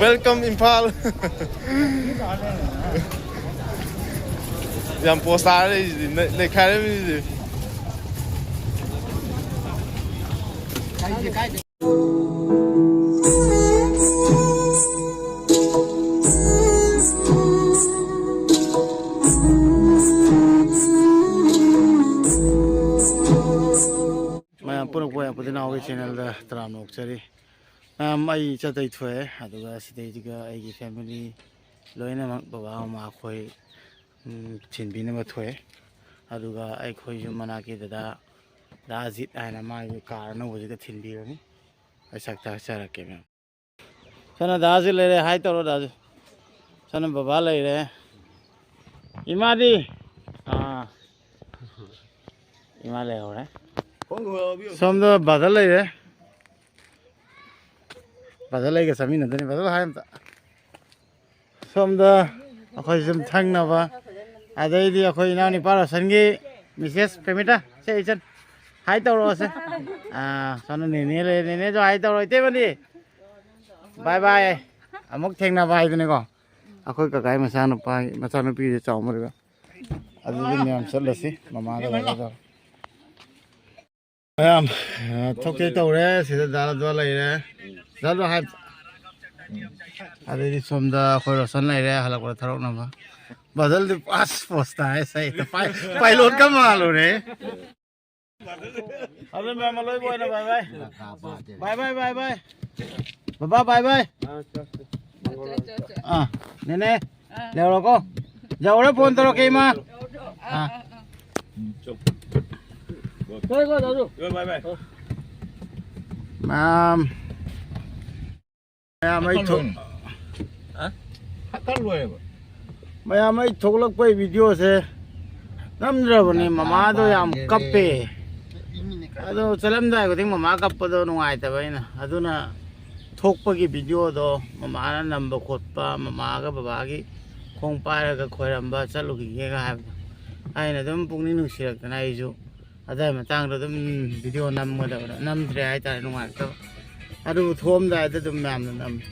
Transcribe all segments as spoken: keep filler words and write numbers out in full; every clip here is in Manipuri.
Welcome ꯏꯝꯐꯥꯜ꯫ ꯌꯥꯝ ꯄꯣꯁ ꯇꯥꯔ ꯂꯩꯁꯤꯗꯤ, ꯅꯩ-, ꯅꯩꯈꯥꯏꯔꯝꯃꯤꯁꯤꯗꯤ꯫ ꯃꯌꯥꯝ ꯄꯨꯔꯛꯄ ꯌꯥꯝ ꯄꯨꯗꯤꯅꯥꯎꯒꯤ ꯆꯦꯅꯦꯜꯗ ꯇꯔꯥꯝꯅ ꯑꯣꯛꯆꯔꯤ꯫ ꯃꯌꯥꯝ, ꯑꯩ ꯆꯠꯇꯩ ꯊꯣꯛꯑꯦ, ꯑꯗꯨꯒ ꯁꯤꯗꯩꯁꯤꯒ ꯑꯩꯒꯤ ꯐꯦꯃꯤꯂꯤ ꯂꯣꯏꯅꯃꯛ, ꯕꯕꯥ ꯃꯃꯥ ꯑꯩꯈꯣꯏ, ꯎꯝ, ꯊꯤꯟꯕꯤꯅꯕ ꯊꯣꯛꯑꯦ꯫ ꯑꯗꯨꯒ ꯑꯩꯈꯣꯏꯁꯨ ꯃꯅꯥꯛꯀꯤ ꯗꯗꯥ, ꯗꯥ ꯑꯖꯤꯠ ꯍꯥꯏꯅ, ꯃꯥꯒꯤ ꯀꯥꯔ ꯑꯅꯧꯕꯁꯤꯒ ꯊꯤꯟꯕꯤꯔꯅꯤ꯫ ꯑꯩ ꯁꯛ ꯇꯥꯛꯆꯔꯛꯀꯦ ꯃꯌꯥꯝ꯫ ꯁꯣꯝꯅ ꯗꯥꯁꯨ ꯂꯩꯔꯦ, ꯍꯥꯏ ꯇꯧꯔꯣ ꯗꯥꯁꯨ꯫ ꯁꯣꯝꯅ ꯕꯕꯥ ꯂꯩꯔꯦ꯫ ꯏꯃꯥꯗꯤ? ꯑꯥ꯫ ꯏꯃꯥ ꯂꯩꯍꯧꯔꯦ꯫ ꯁꯣꯝꯗ ꯕꯗꯜ ꯂꯩꯔꯦ꯫ ꯕꯗꯜ ꯑꯩꯒ ꯆꯠꯃꯤꯟꯅꯗꯣꯏꯅꯤ꯫ ꯕꯗꯜ ꯍꯥꯏ ꯑꯝꯇ꯫ ꯁꯣꯝꯗ ꯑꯩꯈꯣꯏ ꯁꯨꯝ ꯊꯪꯅꯕ, ꯑꯗꯩꯗꯤ ꯑꯩꯈꯣꯏ ꯏꯅꯥꯎ ꯅꯤꯄꯥ ꯔꯣꯁꯟꯒꯤ ꯃꯤꯁꯦꯁ ꯄ꯭ꯔꯦꯃꯤꯇꯥ, ꯁꯦ ꯏꯆꯟ, ꯍꯥꯏ ꯇꯧꯔꯛꯑꯣꯁꯦ꯫ ꯑꯥ, ꯁꯣꯝꯗ ꯅꯦꯅꯦ ꯂꯩꯔꯦ, ꯅꯦꯅꯦꯁꯨ ꯍꯥꯏ ꯇꯧꯔꯣ, ꯏꯇꯩꯃꯗꯤ? ꯕꯥꯏ ꯕꯥꯏ, ꯑꯃꯨꯛ ꯊꯦꯡꯅꯕ ꯍꯥꯏꯗꯨꯅꯤꯀꯣ꯫ ꯑꯩꯈꯣꯏ ꯀꯀꯥꯒꯤ ꯃꯆꯥꯅꯨꯄꯥ, ꯃꯆꯥꯅꯨꯄꯤꯁꯦ ꯆꯥꯎꯃꯟꯕ, ꯑꯗꯨꯗꯤ ꯃꯌꯥꯝ ꯆꯠꯂꯁꯤ, ꯃꯃꯥꯒ ꯂꯥꯛꯀꯗꯧꯔꯦ꯫ ꯃꯌꯥꯝ, ꯑ, ꯊꯣꯛꯀꯦ ꯇꯧꯔꯦ꯫ ꯁꯤꯗ ꯗꯥ ꯂꯗꯨꯋꯥ ꯂꯩꯔꯦ꯫ ꯗꯥ ꯂꯗꯨꯋꯥ ꯍꯥꯏ꯫ ꯑꯗꯩꯗꯤ ꯁꯣꯝꯗ ꯑꯩꯈꯣꯏ ꯔꯣꯁꯟ ꯂꯩꯔꯦ, ꯍꯜꯂꯛꯄꯗ ꯊꯥꯗꯣꯛꯅꯕ꯫ ꯕꯗꯜꯗꯤ ꯑꯁ, ꯄꯣꯁ ꯇꯥꯏ, ꯁꯩ꯫ ꯄꯥꯏ-, ꯄꯥꯏꯂꯣꯠꯀ ꯃꯥꯜꯂꯨꯔꯦ꯫ ꯑꯗꯨ ꯃꯌꯥꯝ ꯑꯂꯣꯏꯕ ꯑꯣꯏꯅ ꯕꯥꯏ ꯕꯥꯏ꯫ ꯕꯥꯏ ꯕꯥꯏ, ꯕꯥꯏ ꯕꯥꯏ꯫ ꯕꯕꯥ, ꯕꯥꯏ ꯕꯥꯏ꯫ ꯑꯥ, ꯅꯦꯅꯦ, ꯂꯩꯍꯧꯔꯣꯀꯣ꯫ ꯌꯧꯔꯦ, ꯐꯣꯟ ꯇꯧꯔꯛꯀꯦ, ꯏꯃꯥ꯫ ꯑꯥ꯫ ꯃꯌꯥꯝ, ꯃꯌꯥꯝ ꯑꯩ ꯊꯣꯛ-, ꯃꯌꯥꯝ ꯑꯩ ꯊꯣꯛꯂꯛꯄꯩ ꯚꯤꯗꯤꯑꯣꯁꯦ ꯅꯝꯗ꯭ꯔꯕꯅꯦ, ꯃꯃꯥꯗꯣ ꯌꯥꯝ ꯀꯞꯄꯦ꯫ ꯑꯗꯣ ꯆꯠꯂꯝꯗꯥꯏ ꯈꯨꯗꯤꯡ ꯃꯃꯥ ꯀꯞꯄꯗꯣ ꯅꯨꯡꯉꯥꯏꯇꯕ ꯑꯩꯅ꯫ ꯑꯗꯨꯅ ꯊꯣꯛꯄꯒꯤ ꯚꯤꯗꯤꯑꯣꯗꯣ ꯃꯃꯥꯅ ꯅꯝꯕ ꯈꯣꯠꯄ, ꯃꯃꯥꯒ ꯕꯕꯥꯒꯤ ꯈꯣꯡ ꯄꯥꯏꯔꯒ ꯈꯣꯏꯔꯝꯕ ꯆꯠꯂꯨꯈꯤꯒꯦꯒ ꯍꯥꯏꯕꯗꯣ, ꯑꯩꯅ ꯑꯗꯨꯝ ꯄꯨꯛꯅꯤꯡ ꯅꯨꯡꯁꯤꯔꯛꯇꯅ ꯑꯩꯁꯨ ꯑꯗꯥꯏ ꯃꯇꯥꯡꯗ ꯑꯗꯨꯝ ꯚꯤꯗꯤꯑꯣ ꯅꯝꯒꯗꯕꯗꯣ ꯅꯝꯗ꯭ꯔꯦ ꯍꯥꯏꯇꯥꯔꯦ, ꯅꯨꯡꯉꯥꯏꯔꯛꯇꯕ꯫ ꯑꯗꯨꯕꯨ ꯊꯣꯛꯑꯝꯗꯥꯏꯗ ꯑꯗꯨꯝ ꯃꯌꯥꯝꯅ ꯅꯝꯃꯤ꯫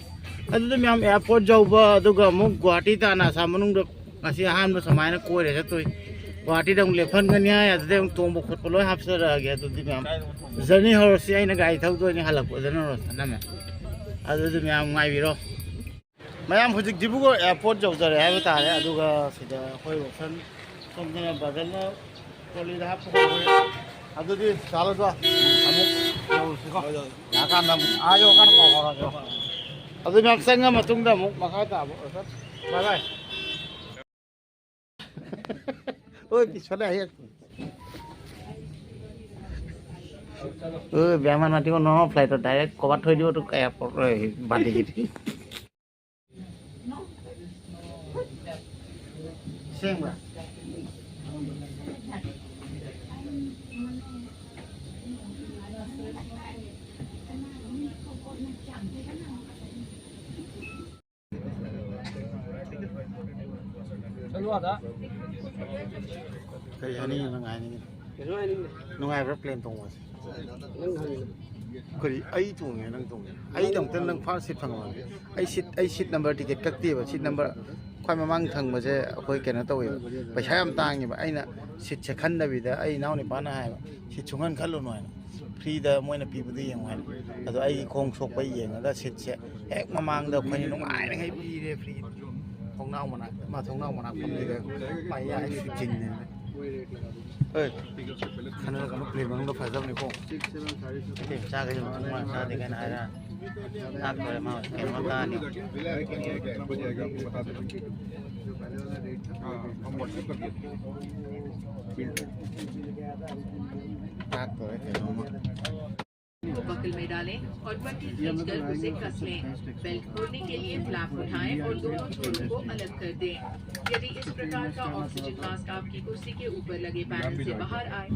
ꯑꯗꯨꯗꯤ ꯃꯌꯥꯝ ꯑꯦꯌꯥꯔꯄꯣꯔꯠ ꯌꯧꯕ, ꯑꯗꯨꯒ ꯑꯃꯨꯛ ꯒꯨꯍꯥꯇꯤ ꯇꯥꯟꯅ ꯑꯁꯥꯝ ꯃꯅꯨꯡꯗ ꯉꯁꯤ ꯑꯍꯥꯟꯕ ꯁꯨꯃꯥꯏꯅ ꯀꯣꯏꯔꯦ ꯆꯠꯇꯣꯏ꯫ ꯒꯨꯍꯥꯇꯤꯗ ꯑꯃꯨꯛ ꯂꯦꯞꯍꯟꯒꯅꯤ ꯍꯥꯏ, ꯑꯗꯨꯗꯩ ꯑꯃꯨꯛ ꯇꯣꯡꯕ ꯈꯣꯠꯄ ꯂꯣꯏ ꯍꯥꯞꯆꯔꯛꯑꯒꯦ꯫ ꯑꯗꯨꯗꯤ ꯃꯌꯥꯝ ꯖꯔꯅꯤ ꯍꯧꯔꯁꯤ꯫ ꯑꯩꯅ ꯒꯥꯔꯤ ꯊꯧꯗꯣꯏꯅꯤ, ꯍꯜꯂꯛꯄꯗꯅ ꯔꯣꯁꯟ ꯅꯝꯃꯦ꯫ ꯑꯗꯨꯗꯤ ꯃꯌꯥꯝ ꯉꯥꯏꯕꯤꯔꯣ꯫ ꯃꯌꯥꯝ ꯍꯧꯖꯤꯛ ꯗꯤꯕ꯭ꯔꯨꯒꯔ ꯑꯦꯌꯥꯔꯄꯣꯔꯠ ꯌꯧꯖꯔꯦ ꯍꯥꯏꯕ ꯇꯥꯔꯦ꯫ ꯑꯗꯨꯒ ꯁꯤꯗ ꯑꯩꯈꯣꯏ ꯔꯣꯁꯟ ꯁꯣꯝꯗꯅ ꯕ꯭ꯔꯗꯔꯅ ꯇ꯭ꯔꯣꯂꯤꯗ ꯍꯥꯞꯄ ꯍꯧꯈ꯭ꯔꯦ꯫ ꯑꯗꯨꯗꯤ ꯆꯥꯔꯗꯣ ꯑꯃꯨꯛ ꯌꯧꯔꯨꯁꯤꯀꯣ꯫ ꯂꯥꯛꯑꯀꯥꯟꯗ ꯑꯃꯨꯛ ꯑꯥ ꯌꯧꯔꯀꯥꯟꯗ ꯄꯥꯎ ꯐꯥꯎꯔꯛꯑꯒꯦ꯫ ꯑꯗꯨ ꯃꯌꯥꯝ ꯆꯪꯉ ꯃꯇꯨꯡꯗ ꯑꯃꯨꯛ ꯃꯈꯥ ꯇꯥꯕ ꯔꯣꯁꯟ꯫ ꯕꯥꯏ ꯕꯥꯏ꯫ ꯍꯣꯏ, ꯄꯤꯁꯜꯂꯦ ꯍꯌꯦꯡ꯫ ꯎ, ꯕꯦꯃꯥꯟ ꯃꯥꯇꯤꯀꯣ ꯅꯣ ꯐ꯭ꯂꯥꯏꯠꯇꯣ ꯗꯥꯏꯔꯦꯛ ꯀꯣꯕꯥ ꯊꯣꯏꯗꯤ ꯑꯣꯇꯨ ꯀꯌꯥ ꯄꯣꯛꯂꯣꯏ ꯕꯥꯗꯤꯒꯤꯗꯤ꯫ ꯁꯦꯡꯕ꯭ꯔꯥ? ꯀꯔꯤ ꯍꯥꯏꯅꯤꯡꯉꯤꯅꯣ ꯅꯪ ꯍꯥꯏꯅꯤꯡꯉꯤꯗꯣ? ꯀꯩꯁꯨ ꯍꯥꯏꯅꯤꯡꯗꯦ꯫ ꯅꯨꯡꯉꯥꯏꯕ꯭ꯔꯥ ꯄ꯭ꯂꯦꯟ ꯇꯣꯡꯕꯁꯦ? ꯅꯪ ꯍꯪꯉꯤꯗꯣ꯫ ꯀꯔꯤ ꯑꯩ ꯇꯣꯡꯉꯦ ꯅꯪ ꯇꯣꯡꯉꯦ? ꯑꯩꯗꯃꯛꯇ ꯅꯪ ꯐꯥꯔꯁ ꯁꯤꯠ ꯐꯪꯉꯕꯅꯦ꯫ ꯑꯩ ꯁꯤꯠ, ꯑꯩ ꯁꯤꯠ ꯅꯝꯕꯔ ꯇꯤꯀꯦꯠ ꯀꯛꯇꯦꯕ꯫ ꯁꯤꯠ ꯅꯝꯕꯔ ꯈ꯭ꯋꯥꯏ ꯃꯃꯥꯡ ꯊꯪꯕꯁꯦ ꯑꯩꯈꯣꯏ ꯀꯩꯅꯣ ꯇꯧꯋꯦꯕ, ꯄꯩꯁꯥ ꯌꯥꯝ ꯇꯥꯡꯉꯦꯕ꯫ ꯑꯩꯅ ꯁꯤꯠꯁꯦ ꯈꯟꯗꯕꯤꯗ ꯑꯩ ꯏꯅꯥꯎ ꯅꯨꯄꯥꯅ ꯍꯥꯏꯕ, "ꯁꯤꯠ ꯁꯨꯡꯍꯟ ꯈꯜꯂꯨꯅꯨ" ꯍꯥꯏꯅ꯫ "ꯐ꯭ꯔꯤꯗ ꯃꯣꯏꯅ ꯄꯤꯕꯗꯨ ꯌꯦꯡꯉꯨ" ꯍꯥꯏꯅ꯫ ꯑꯗꯣ ꯑꯩꯒꯤ ꯈꯣꯡ ꯁꯣꯛꯄ ꯌꯦꯡꯉꯒ ꯁꯤꯠꯁꯦ ꯍꯦꯛ ꯃꯃꯥꯡꯗ ꯑꯩꯈꯣꯏꯅ ꯅꯨꯡꯉꯥꯏꯔꯤꯉꯩ ꯄꯤꯔꯦ ꯐ꯭ꯔꯤ꯫ ꯊꯣꯡꯅꯥꯎ ꯃꯅꯥꯛ, ꯃꯥ ꯊꯣꯡꯅꯥꯎ ꯃꯅꯥꯛ ꯐꯝꯗꯣꯏꯗ ꯃꯥ ꯌꯥꯏ ꯁꯨꯆꯤꯟꯅꯦ꯫ ꯍꯣꯏ, ꯈꯟꯅꯔꯒꯅꯨ, ꯄ꯭ꯂꯦꯟ ꯃꯅꯨꯡꯗ ꯐꯖꯕꯅꯤꯀꯣ꯫ ꯅꯠꯇꯦ, ꯆꯥꯒꯦꯁꯨ ꯃꯇꯨꯡ ꯃꯥ ꯆꯥꯗꯦ ꯀꯥꯏꯅ ꯍꯥꯏꯔ ꯆꯥꯛ ꯂꯣꯏꯔꯦ ꯃꯥ ꯀꯩꯅꯣ ꯇꯥꯔꯅꯤ꯫ ꯆꯥꯛ ꯂꯣꯏꯔꯦ ꯀꯩꯅꯣꯝꯃ꯫ को बगल में डालें और पट्टी खींचकर उसे कस लें। बेल्ट खोलने के लिए फ्लैप उठाएं और दोनों छोरों को अलग कर दें। यदि इस प्रकार का ऑक्सीजन मास्क आपकी कुर्सी के ऊपर लगे पैनल से बाहर आए,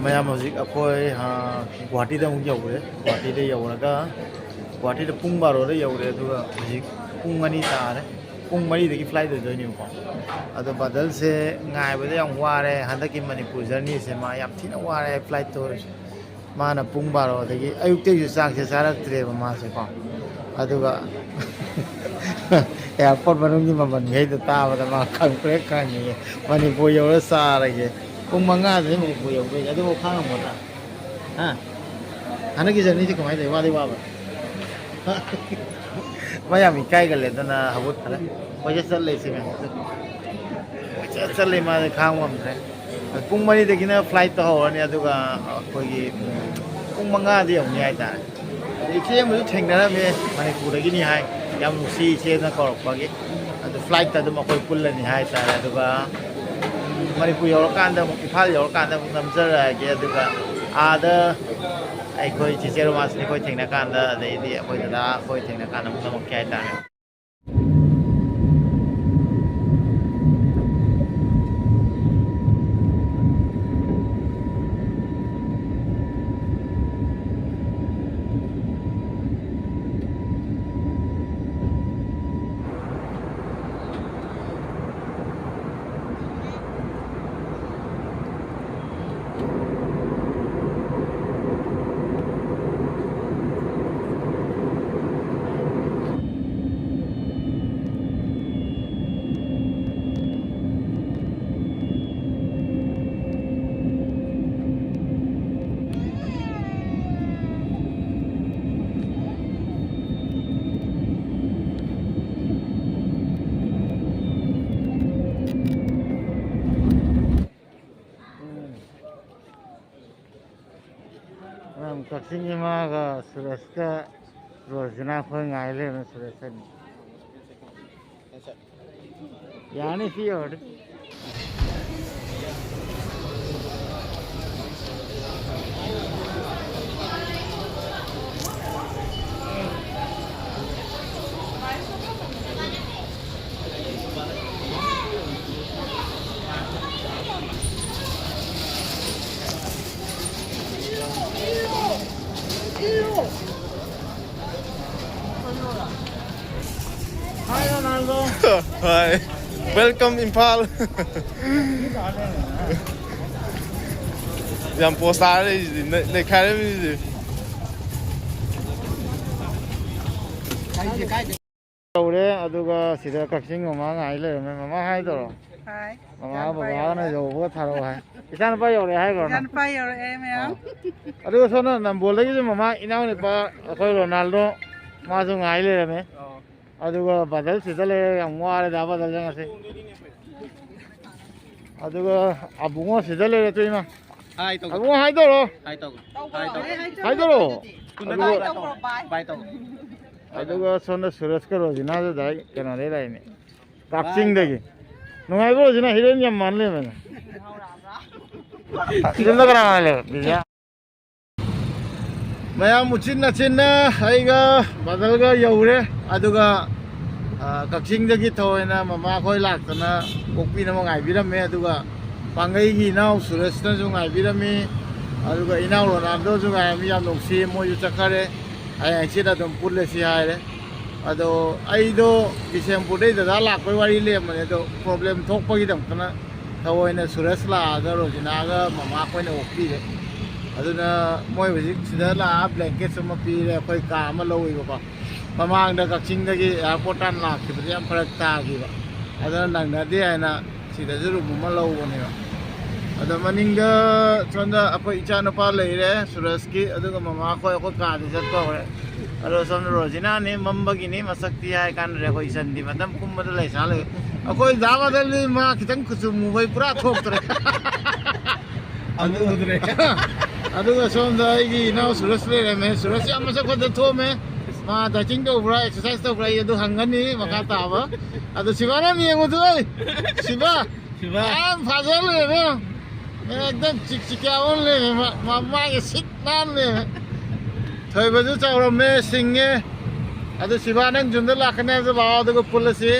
ꯃꯌꯥꯝ, ꯍꯧꯖꯤꯛ ꯑꯩꯈꯣꯏ, ꯑ, ꯒꯨꯍꯥꯇꯤꯗ ꯑꯃꯨꯛ ꯌꯧꯔꯦ꯫ ꯒꯨꯍꯥꯇꯤꯗ ꯌꯧꯔꯒ, ꯒꯨꯍꯥꯇꯤꯗ ꯄꯨꯡ ꯕꯥꯔꯣꯗ ꯌꯧꯔꯦ, ꯑꯗꯨꯒ ꯍꯧꯖꯤꯛ ꯄꯨꯡ ꯑꯅꯤ ꯇꯥꯔꯦ꯫ ꯄꯨꯡ ꯃꯔꯤꯗꯒꯤ flight ꯑꯣꯏꯗꯣꯏꯅꯦꯕꯀꯣ꯫ ꯑꯗꯣ ꯕꯗꯜꯁꯦ ꯉꯥꯏꯕꯗ ꯌꯥꯝ ꯋꯥꯔꯦ꯫ ꯍꯟꯗꯛꯀꯤ ꯃꯅꯤꯄꯨꯔ journeyꯁꯦ ꯃꯥ ꯌꯥꯝ ꯊꯤꯅ ꯋꯥꯔꯦ flightꯇ ꯑꯣꯏꯔꯁꯨ꯫ ꯃꯥꯅ ꯄꯨꯡ ꯕꯥꯔꯣꯗꯒꯤ, ꯑꯌꯨꯛꯇꯒꯤꯁꯨ ꯆꯥꯛꯁꯦ ꯆꯥꯔꯛꯇ꯭ꯔꯦꯕ ꯃꯥꯁꯦꯀꯣ꯫ ꯑꯗꯨꯒ airport ꯃꯅꯨꯡꯒꯤ ꯃꯃꯜꯈꯩꯗꯣ ꯇꯥꯕꯗ ꯃꯥ ꯈꯪꯄ꯭ꯔꯦꯛ ꯈꯪꯉꯤꯌꯦ꯫ ꯃꯅꯤꯄꯨꯔ ꯌꯧꯔ ꯆꯥꯔꯒꯦ꯫ ꯄꯨꯡ ꯃꯉꯥꯗꯅꯤ ꯃꯅꯤꯄꯨꯔ ꯌꯧꯗꯣꯏꯁꯦ꯫ ꯑꯗꯨꯐꯥꯎ ꯈꯥꯡꯉꯝꯒꯗ꯭ꯔꯥ? ꯍꯥ? ꯍꯟꯗꯛꯀꯤ journeyꯁꯦ ꯀꯃꯥꯏꯅ ꯇꯧꯏ? ꯋꯥꯗꯤ ꯋꯥꯕ꯭ꯔꯥ? ꯃꯥ ꯌꯥꯝ ꯏꯀꯥꯏꯒꯜꯂꯦ, ꯑꯗꯨꯅ ꯍꯧꯒꯠꯈꯔꯦ꯫ ꯀꯣꯏꯆꯠ ꯆꯠ ꯂꯩꯁꯦ ꯃꯌꯥꯝ꯫ ꯀꯣꯏꯆꯠ ꯆꯠꯂꯦ, ꯃꯥꯗꯤ ꯈꯥꯡꯕ ꯉꯝꯗ꯭ꯔꯦ꯫ ꯄꯨꯡ ꯃꯔꯤꯗꯒꯤꯅ flightꯇꯣ ꯍꯧꯔꯅꯤ, ꯑꯗꯨꯒ ꯑꯩꯈꯣꯏꯒꯤ ꯄꯨꯡ ꯃꯉꯥꯗ ꯌꯧꯅꯤ ꯍꯥꯏꯇꯥꯔꯦ꯫ ꯑꯗ ꯏꯆꯦ ꯑꯃꯁꯨ ꯊꯦꯡꯅꯔꯝꯃꯦ, ꯃꯅꯤꯄꯨꯔꯗꯒꯤꯅꯤ ꯍꯥꯏ꯫ ꯌꯥꯝ ꯅꯨꯡꯁꯤ ꯏꯆꯦꯅ ꯀꯧꯔꯛꯄꯒꯤ꯫ ꯑꯗꯨ flightꯇ ꯑꯗꯨꯝ ꯑꯩꯈꯣꯏ ꯄꯨꯜꯂꯅꯤ ꯍꯥꯏꯇꯥꯔꯦ꯫ ꯑꯗꯨꯒ ꯃꯅꯤꯄꯨꯔ ꯌꯧꯔꯀꯥꯟꯗ ꯑꯃꯨꯛ, ꯏꯝꯐꯥꯜ ꯌꯧꯔꯀꯥꯟꯗ ꯑꯃꯨꯛ ꯅꯝꯖꯔꯛꯑꯒꯦ꯫ ꯑꯗꯨꯒ ꯑꯥꯗ ꯑꯩꯈꯣꯏ ꯆꯤꯆꯦ ꯔꯣꯃꯥꯟꯁꯤꯅꯤ ꯑꯩꯈꯣꯏ ꯊꯦꯡꯅ ꯀꯥꯟꯗ, ꯑꯗꯩꯗꯤ ꯑꯩꯈꯣꯏ ꯗꯗꯥ ꯑꯩꯈꯣꯏ ꯊꯦꯡꯅ ꯀꯥꯟꯗ ꯑꯃꯨꯛ ꯅꯝꯃꯛꯀꯦ ꯍꯥꯏꯇꯥꯔꯦ꯫ ꯃꯌꯥꯝ ꯀꯛꯆꯤꯡ ꯏꯃꯥꯒ ꯁꯨꯔꯦꯁꯀ ꯔꯣꯖꯤꯅꯥ ꯈꯣꯏ ꯉꯥꯏ ꯂꯩꯔꯝꯃꯦ꯫ ꯁꯨꯔꯦꯁ ꯍꯥꯏꯅꯤ꯫ ꯌꯥꯅꯤ, ꯁꯤ ꯌꯧꯔꯗꯤ꯫ ꯍꯣꯏ꯫ Welcome ꯏꯝꯐꯥꯜ꯫ ꯌꯥꯝ ꯄꯣꯁ ꯇꯥꯔ ꯂꯩꯁꯤꯗꯤ, ꯅꯩ-, ꯅꯩꯈꯥꯏꯔꯝꯃꯤꯁꯤꯗꯤ꯫ ꯇꯧꯔꯦ, ꯑꯗꯨꯒ ꯁꯤꯗ ꯀꯛꯆꯤꯡ ꯃꯃꯥ ꯉꯥꯏ ꯂꯩꯔꯝꯃꯦ꯫ ꯃꯃꯥ ꯍꯥꯏ ꯇꯧꯔꯣ꯫ ꯍꯥꯏ꯫ ꯃꯃꯥ ꯕꯕꯥꯅ ꯌꯧꯕꯒ ꯊꯥꯔꯛꯑꯣ ꯍꯥꯏ꯫ ꯏꯆꯥꯅꯨꯄꯥ ꯌꯧꯔꯛꯑꯦ ꯍꯥꯏꯈ꯭ꯔꯣ ꯅꯪ? ꯏꯆꯥꯅꯨꯄꯥ ꯌꯧꯔꯛꯑꯦ ꯃꯌꯥꯝ꯫ ꯑꯣ꯫ ꯑꯗꯨꯒ ꯁꯣꯝꯗ ꯅꯝꯕꯣꯜꯗꯒꯤꯁꯨ ꯃꯃꯥ, ꯏꯅꯥꯎꯅꯨꯄꯥ ꯑꯩꯈꯣꯏ ꯔꯣꯅꯥꯜꯗꯣ, ꯃꯥꯁꯨ ꯉꯥꯏ ꯂꯩꯔꯝꯃꯦ꯫ ꯑꯣ꯫ ꯑꯗꯨꯒ ꯕꯗꯜ ꯁꯤꯗ ꯂꯩꯔꯦ, ꯌꯥꯝ ꯋꯥꯔꯦꯗ ꯕꯗꯜꯁꯦ ꯉꯁꯤ꯫ ꯑꯗꯨꯒ ꯑꯕꯨꯡꯉꯣ ꯁꯤꯗ ꯂꯩꯔꯦ, ꯇꯨ ꯏꯃꯥ꯫ ꯍꯥꯏ ꯇꯧ꯫ ꯑꯕꯨꯡꯉꯣ ꯍꯥꯏ ꯇꯧꯔꯣ꯫ ꯍꯥꯏ ꯇꯧ꯫ ꯍꯥꯏ ꯇꯧ꯫ ꯍꯥꯏ ꯇꯧꯔꯣ꯫ ꯀꯨꯟꯗ ꯑꯗꯨꯒ ꯇꯧ꯫ ꯕꯥꯏ ꯇꯧ꯫ ꯑꯗꯨꯒ ꯁꯣꯝꯗ ꯁꯨꯔꯖꯀ ꯔꯣꯖꯤꯅꯥꯁꯨ ꯗꯥꯏꯔꯦꯛ ꯀꯩꯅꯣꯗꯩ ꯂꯥꯛꯏꯅꯦ, ꯀꯛꯆꯤꯡꯗꯒꯤ꯫ ꯅꯨꯡꯉꯥꯏꯕ꯭ꯔꯣ ꯔꯣꯖꯤꯅꯥ? ꯍꯤꯔꯣꯏꯟ ꯌꯥꯝ ꯃꯥꯟ ꯂꯩꯔꯝꯃꯦꯅꯦ꯫ ꯌꯨꯝꯗ ꯀꯅꯥ ꯀꯅꯥ ꯂꯩꯕ? ꯕꯤꯖꯤꯌꯥ? ꯃꯌꯥꯝ ꯎꯆꯤꯟ ꯅꯥꯆꯤꯟꯅ ꯑꯩꯒ ꯕ꯭ꯔꯗꯔꯒ ꯌꯧꯔꯦ꯫ ꯑꯗꯨꯒ, ꯑ, ꯀꯛꯆꯤꯡꯗꯒꯤ ꯊꯑꯣꯏꯅ ꯃꯃꯥꯈꯣꯏ ꯂꯥꯛꯇꯅ ꯑꯣꯛꯄꯤꯅꯕ ꯉꯥꯏꯕꯤꯔꯝꯃꯦ꯫ ꯑꯗꯨꯒ ꯄꯥꯡꯒꯩꯒꯤ ꯏꯅꯥꯎ ꯁꯨꯔꯦꯁꯅꯁꯨ ꯉꯥꯏꯕꯤꯔꯝꯃꯤ꯫ ꯑꯗꯨꯒ ꯏꯅꯥꯎ ꯔꯣꯅꯥꯜꯗꯣꯁꯨ ꯉꯥꯏꯔꯝꯃꯤ꯫ ꯌꯥꯝ ꯅꯨꯡꯁꯤ, ꯃꯣꯏꯁꯨ ꯆꯠꯈꯔꯦ꯫ ꯍꯌꯦꯡ ꯍꯪꯆꯤꯠ ꯑꯗꯨꯝ ꯄꯨꯜꯂꯁꯤ ꯍꯥꯏꯔꯦ꯫ ꯑꯗꯣ ꯑꯩꯗꯣ ꯕꯤꯁꯦꯝꯄꯨꯔꯗꯩ ꯗꯗꯥ ꯂꯥꯛꯄꯩ ꯋꯥꯔꯤ ꯂꯩꯔꯝꯕꯅꯦ, ꯑꯗꯣ ꯄ꯭ꯔꯣꯕ꯭ꯂꯦꯝ ꯊꯣꯛꯄꯒꯤꯗꯃꯛꯇꯅ ꯊꯑꯣꯏꯅ ꯁꯨꯔꯦꯁ ꯂꯥꯛꯑꯒ ꯔꯣꯖꯤꯅꯥꯒ ꯃꯃꯥ ꯑꯩꯈꯣꯏꯅ ꯑꯣꯛꯄꯤꯔꯦ꯫ ꯑꯗꯨꯅ ꯃꯣꯏ ꯍꯧꯖꯤꯛ ꯁꯤꯗ ꯂꯥꯛꯑ ꯕ꯭ꯂꯦꯡꯀꯦꯠꯁꯨ ꯑꯃ ꯄꯤꯔꯦ, ꯑꯩꯈꯣꯏ ꯀꯥ ꯑꯃ ꯂꯧꯋꯦꯕꯀꯣ꯫ ꯃꯃꯥꯡꯗ ꯀꯛꯆꯤꯡꯗꯒꯤ ꯑꯦꯌꯥꯔꯄꯣꯔꯠ ꯇꯥꯟꯅ ꯂꯥꯛꯈꯤꯕꯗ ꯌꯥꯝ ꯐꯔꯛ ꯇꯥꯈꯤꯕ, ꯑꯗꯨꯅ ꯅꯪꯅꯗꯦ ꯍꯥꯏꯅ ꯁꯤꯗꯁꯨ ꯔꯨꯝ ꯑꯃ ꯂꯧꯕꯅꯦꯕ꯫ ꯑꯗꯣ ꯃꯅꯤꯡꯗ ꯁꯣꯝꯗ ꯑꯩꯈꯣꯏ ꯏꯆꯥꯅꯨꯄꯥ ꯂꯩꯔꯦ ꯁꯨꯔꯖꯀꯤ, ꯑꯗꯨꯒ ꯃꯃꯥꯈꯣꯏ ꯑꯩꯈꯣꯏ ꯀꯥꯗ ꯆꯠꯄ ꯍꯧꯔꯦ꯫ ꯑꯗꯣ ꯁꯣꯝꯗ ꯔꯣꯖꯤꯅꯥꯅꯤ, ꯃꯝꯕꯒꯤꯅꯤ, ꯃꯁꯛꯇꯤ ꯍꯥꯏ ꯀꯥꯟꯗ꯭ꯔꯦ꯫ ꯑꯩꯈꯣꯏ ꯏꯆꯟꯗꯤ ꯃꯇꯝ ꯄꯨꯝꯕꯗ ꯂꯩꯁꯥ ꯂꯩ꯫ ꯑꯩꯈꯣꯏ ꯗꯥ ꯕꯗꯜꯗꯤ ꯃꯥ ꯈꯤꯇꯪ ꯀꯨꯆꯨ ꯃꯨꯕꯩ ꯄꯨꯔꯥ ꯊꯣꯛꯇ꯭ꯔꯦ꯫ ꯑꯗꯨ ꯎꯗ꯭ꯔꯦ꯫ ꯑꯗꯨꯒ ꯁꯣꯝꯗ ꯑꯩꯒꯤ ꯏꯅꯥꯎ ꯁꯨꯔꯖ ꯂꯩꯔꯝꯃꯦ꯫ ꯁꯨꯔꯖ ꯌꯥꯝ ꯃꯁꯛ ꯐꯖ ꯊꯣꯛꯑꯝꯃꯦ꯫ ꯃꯥ ꯗꯥꯏꯇꯤꯡ ꯇꯧꯕ꯭ꯔꯥ, ꯑꯦꯛꯁꯔꯁꯥꯏꯁ ꯇꯧꯕ꯭ꯔꯥ, ꯑꯩ ꯑꯗꯨ ꯍꯪꯒꯅꯤ ꯃꯈꯥ ꯇꯥꯕ꯫ ꯑꯗꯣ ꯁꯤꯕꯥꯅ ꯌꯦꯡꯉꯨꯗꯣ, ꯑꯩ ꯁꯤꯕꯥ꯫ ꯁꯤꯕꯥ꯫ ꯌꯥꯝ ꯐꯖ ꯂꯩꯔꯝꯃꯦ꯫ ꯑꯦꯛꯗꯝ ꯆꯤꯛ ꯆꯤꯛ ꯌꯥꯎ ꯂꯩꯔꯝꯃꯦ꯫ ꯃꯥ, ꯃꯥ, ꯃꯥꯒꯤ ꯁꯤꯠ ꯅꯥꯟ ꯂꯩꯔꯝꯃꯦ꯫ ꯊꯣꯏꯕꯁꯨ ꯆꯥꯎꯔꯝꯃꯦ, ꯁꯤꯡꯉꯦ꯫ ꯑꯗꯨ ꯁꯤꯕꯥ, ꯅꯪ ꯌꯨꯝꯗ ꯂꯥꯛꯀꯅꯤ ꯍꯥꯏꯕꯗꯣ ꯂꯥꯛꯑꯣ, ꯑꯗꯨꯒ ꯄꯨꯜꯂꯁꯤ꯫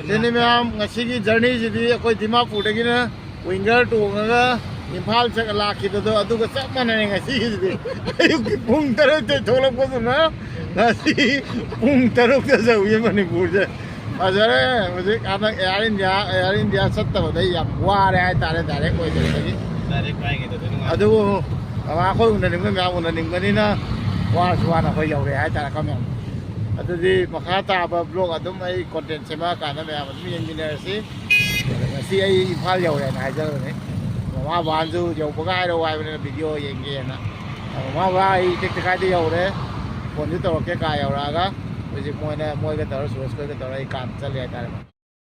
ꯁꯤꯅꯤ ꯃꯌꯥꯝ, ꯉꯁꯤꯒꯤ ꯖꯔꯅꯤꯁꯤꯗꯤ ꯑꯩꯈꯣꯏ ꯗꯤꯃꯥꯄꯨꯔꯗꯒꯤꯅ ꯋꯤꯡꯒꯔ ꯇꯣꯡꯉꯒ ꯏꯝꯐꯥꯜ ꯆꯠ-, ꯂꯥꯛꯈꯤꯕꯗꯣ ꯑꯗꯨꯒ ꯆꯞ ꯃꯥꯟꯅꯔꯦ ꯉꯁꯤꯒꯤꯁꯤꯗꯤ꯫ ꯑꯌꯨꯛꯀꯤ ꯄꯨꯡ ꯇꯔꯦꯠꯇ ꯊꯣꯛꯂꯛꯄꯗꯨꯅ ꯉꯁꯤ ꯄꯨꯡ ꯇꯔꯨꯛꯇ ꯌꯧꯏ ꯃꯅꯤꯄꯨꯔꯁꯦ꯫ ꯐꯖꯔꯦ꯫ ꯍꯧꯖꯤꯛ ꯍꯟꯗꯛ Air India, Air India ꯆꯠꯇꯕꯗꯩ ꯌꯥꯝ ꯋꯥꯔꯦ ꯍꯥꯏꯇꯥꯔꯦ, direct ꯑꯣꯏꯗꯕꯗꯒꯤ꯫ Direct ꯄꯥꯏꯒꯗꯕꯗꯣ ꯅꯨꯡꯉꯥꯏ꯫ ꯑꯗꯨꯕꯨ ꯃꯃꯥ ꯑꯩꯈꯣꯏ ꯎꯅꯅꯤꯡꯕ ꯃꯌꯥꯝ ꯎꯅꯅꯤꯡꯕꯅꯤꯅ ꯋꯥꯔꯁꯨ ꯋꯥꯅ ꯑꯩꯈꯣꯏ ꯌꯧꯔꯦ ꯍꯥꯏꯇꯥꯔꯦꯀꯣ ꯃꯌꯥꯝ꯫ ꯑꯗꯨꯗꯤ ꯃꯈꯥ ꯇꯥꯕ vlog ꯑꯗꯨꯝ ꯑꯩ content ꯁꯦꯝꯃꯛꯑꯀꯥꯟꯗ ꯃꯌꯥꯝ ꯑꯗꯨꯝ ꯌꯦꯡꯃꯤꯟꯅꯔꯁꯤ꯫ ꯉꯁꯤ ꯑꯩ ꯏꯝꯐꯥꯜ ꯌꯧꯔꯦꯅ ꯍꯥꯏꯖꯕꯅꯤ꯫ ꯃꯃꯥ ꯕꯕꯥꯅꯁꯨ ꯌꯧꯕꯒ ꯍꯥꯏꯔꯛꯑꯣ ꯍꯥꯏꯕꯅꯤꯅ video ꯌꯦꯡꯒꯦꯅ꯫ ꯃꯃꯥ ꯕꯕꯥ ꯑꯩ ꯇꯦꯛꯇ ꯀꯥꯏꯗ ꯌꯧꯔꯦ꯫ Phone ꯁꯨ ꯇꯧꯔꯛꯀꯦ ꯀꯥ ꯌꯧꯔꯛꯑꯒ꯫ ꯍꯧꯖꯤꯛ ꯃꯣꯏꯅ, ꯃꯣꯏꯒ ꯇꯧꯔ, ꯁꯨꯔꯦꯁ ꯈꯣꯏꯒ ꯇꯧꯔ ꯑꯩ ꯀꯥꯗ ꯆꯠꯂꯦ ꯍꯥꯏꯇꯥꯔꯦ꯫